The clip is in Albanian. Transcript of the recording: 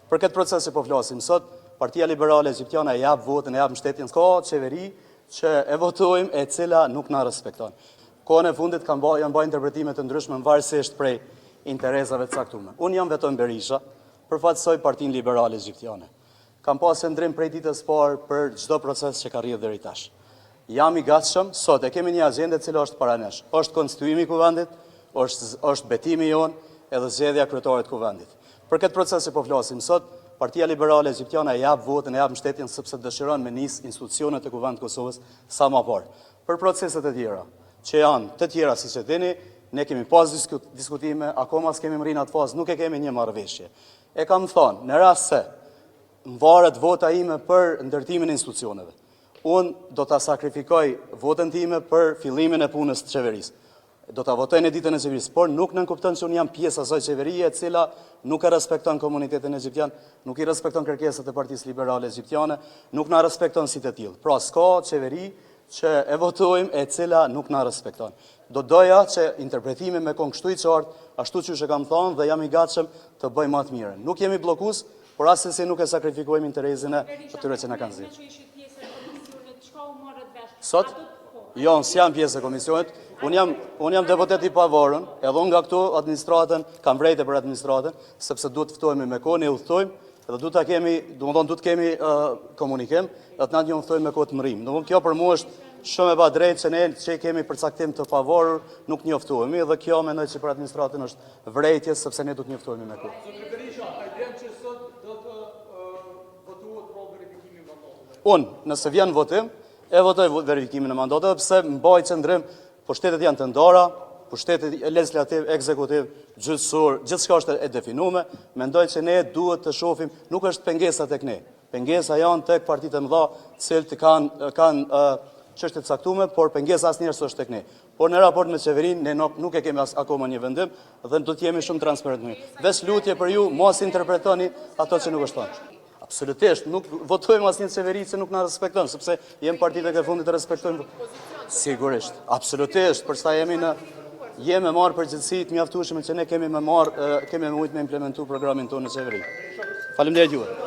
Për këtë proces që po flasim sot, Partia Liberale Egjiptiane e jap votën, e jap mbështetjen. S'ka qeveri që e votojmë e cila nuk na respekton. Kohën e fundit kanë ba, janë ba interpretime të ndryshme varësisht prej interesave të caktuara. Unë jam Veton Berisha, përfaqësoj Partinë Liberale Egjiptiane. Kam pas qëndrim prej ditës parë për çdo proces që ka rrjedhë deri tash. Jam i gatshëm, sot e kemi një agjendë e cila është para nesh. Është konstituimi i Kuvendit, është është betimi jonë edhe zgjedhja e kryetarit të Kuvendit. Për këtë proces që po flasim sot, Partia Liberale Egjiptiane e jap votën, e jap mbështetjen sepse dëshiron me nis institucionet e Kuvendit të Kosovës sa më parë. Për proceset e tjera, që janë të tjera siç e dini, ne kemi pas diskutime, akoma s'kemi mrri në atë fazë, nuk e kemi një marrëveshje. E kam thonë, në rast se mvaret vota ime për ndërtimin e institucioneve, unë do ta sakrifikoj votën time për fillimin e punës të qeverisë. Do ta votoj në ditën e qeverisë, por nuk nënkupton që unë jam pjesë asaj qeverie e cila nuk e respekton komunitetin egjiptian, nuk i respekton kërkesat e Partisë Liberale Egjiptiane, nuk na respekton si të tillë. Pra s'ka qeveri që e votojmë e cila nuk na respekton. Do doja që interpretimi me kon kështu i qartë, ashtu qysh e kam thonë dhe jam i gatshëm të bëj më të mirën. Nuk jemi bllokues, por assesi nuk e sakrifikojmë interesin e atyre që na kanë zgjedhur. Sot? Jo, unë s'jam pjesë e komisionit, unë jam, unë jam deputet i pavarun, edhe unë nga këtu administratën, kam vrejte për administratën, sepse duhet të ftohemi me kohë, ne udhëtojmë, edhe duhet ta kemi, domethënë duhet të kemi uh, komunikim, edhe të na njoftojmë me kohë të mrrijmë. Domethënë kjo për mua është shumë e padrejtë që ne që kemi përcaktim të pavarur nuk njoftohemi dhe kjo mendoj që për administratën është vrejtje sepse ne duhet të njoftohemi me kohë. Zoti Berisha, a i bjen që sot do të votohet pra verifikimi i mandateve? Unë, nëse vjen votim, e votoj verifikimin e mandateve, pse mbaj qëndrim, pushtetet janë të ndara, pushtetit legjislativ, ekzekutiv, gjyqësor, gjithçka është e definume, mendoj që ne duhet të shohim, nuk është pengesa tek ne. Pengesa janë tek partitë e mëdha, të cilët kanë kanë çështje të caktuara, por pengesa asnjëherë s'është tek ne. Por në raport me qeverinë, ne nuk, nuk e kemi as akoma një vendim dhe do të jemi shumë transparent me ju. Veç lutje për ju, mos interpretoni ato që nuk është thënë. Absolutisht, nuk votojmë asnjë qeveri që nuk na respekton, sepse jemi partitë e fundit të respektojmë. Sigurisht, absolutisht, për sa jemi në jemi me marrë përgjegjësi të mjaftueshme që ne kemi me marrë, kemi me mujtë me implementu programin tonë në qeveri. Faleminderit juve.